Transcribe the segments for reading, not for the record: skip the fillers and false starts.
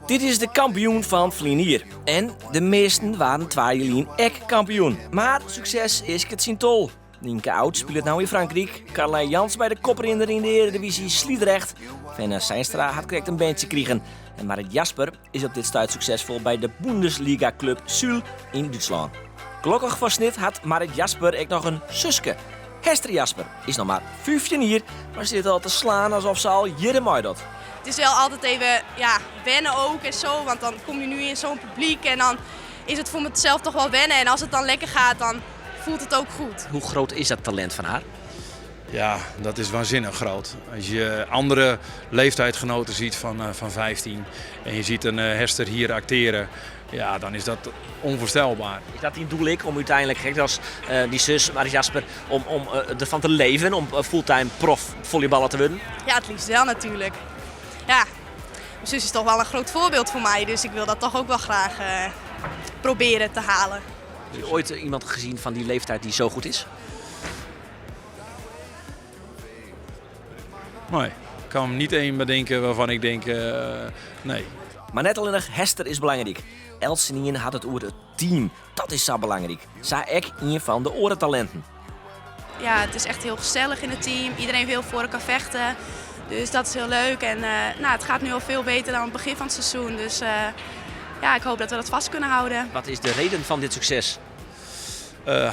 Dit is de kampioen fan ferline jier. En de measten waarden twa jier lyn ek kampioen. Mar sukses easket syn tol. Nynke Oud spilet no yn Frankryk, Carlijn Jans by de koprinner yn de Eredivisie Sliedrecht. Fenna Zeinstra hat krekt in berntsje krigen. En Marrit Jasper is op dit stuit suksesfol by de Bundesliga-klup Suhl yn Dútslân. Gelokkich foar Snits hat Marrit Jasper ek noch in suske. Hester Jasper is noch mar 15 jier, mar sit al te slaan asof se al jierren meidocht. Het is wel altijd even, ja, wennen ook en zo, want dan kom je nu in zo'n publiek en dan is het voor mezelf toch wel wennen. En als het dan lekker gaat, dan voelt het ook goed. Hoe groot is dat talent van haar? Ja, dat is waanzinnig groot. Als je andere leeftijdgenoten ziet van 15 en je ziet een Hester hier acteren, ja, dan is dat onvoorstelbaar. Is dat dyn doel ek om úteinlik, krekt as dyn sus Marrit Jasper, om derfan te leven, om fulltime prof volleyballer te wurden? Ja, het liefst wel natuurlijk. Ja, mijn zus is toch wel een groot voorbeeld voor mij, dus ik wil dat toch ook wel graag proberen te halen. Heb je ooit iemand gezien van die leeftijd die zo goed is? Nee, ik kan niet één bedenken waarvan ik denk, nee. Mar net allinnich Hester is belangryk. Eltsenien hat it oer it team. Dat is sa belangryk. Sa ek ien fan de oare talinten. Ja, het is echt heel gezellig in het team. Iedereen wil voor elkaar vechten. Dus dat is heel leuk. En nou, het gaat nu al veel beter dan het begin van het seizoen. Dus ja, ik hoop dat we dat vast kunnen houden. Wat is de reden van dit sukses?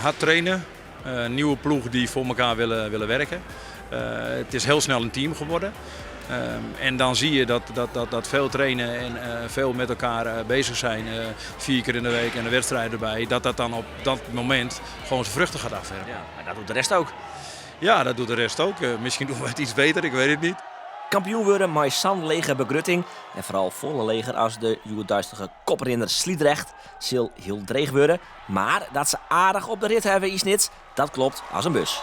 Hard trainen. Nieuwe ploeg die voor elkaar willen werken. Het is heel snel een team geworden. En dan zie je dat veel trainen en veel met elkaar bezig zijn, 4 keer in de week en de wedstrijd erbij, dat dat dan op dat moment gewoon zijn vruchten gaat afwerpen. Ja, maar dat doet de rest ook. Ja, dat doet de rest ook. Misschien doen we het iets beter, ik weet het niet. Kampioen wurde mei sa'n lege begrutting en foaral folle leger as de hjoeddeistige koprinner Sliedrecht sil hiel dreech wurde. Mar dat se aardich op de rit hawwe yn Snits, dat kloppet as in bus.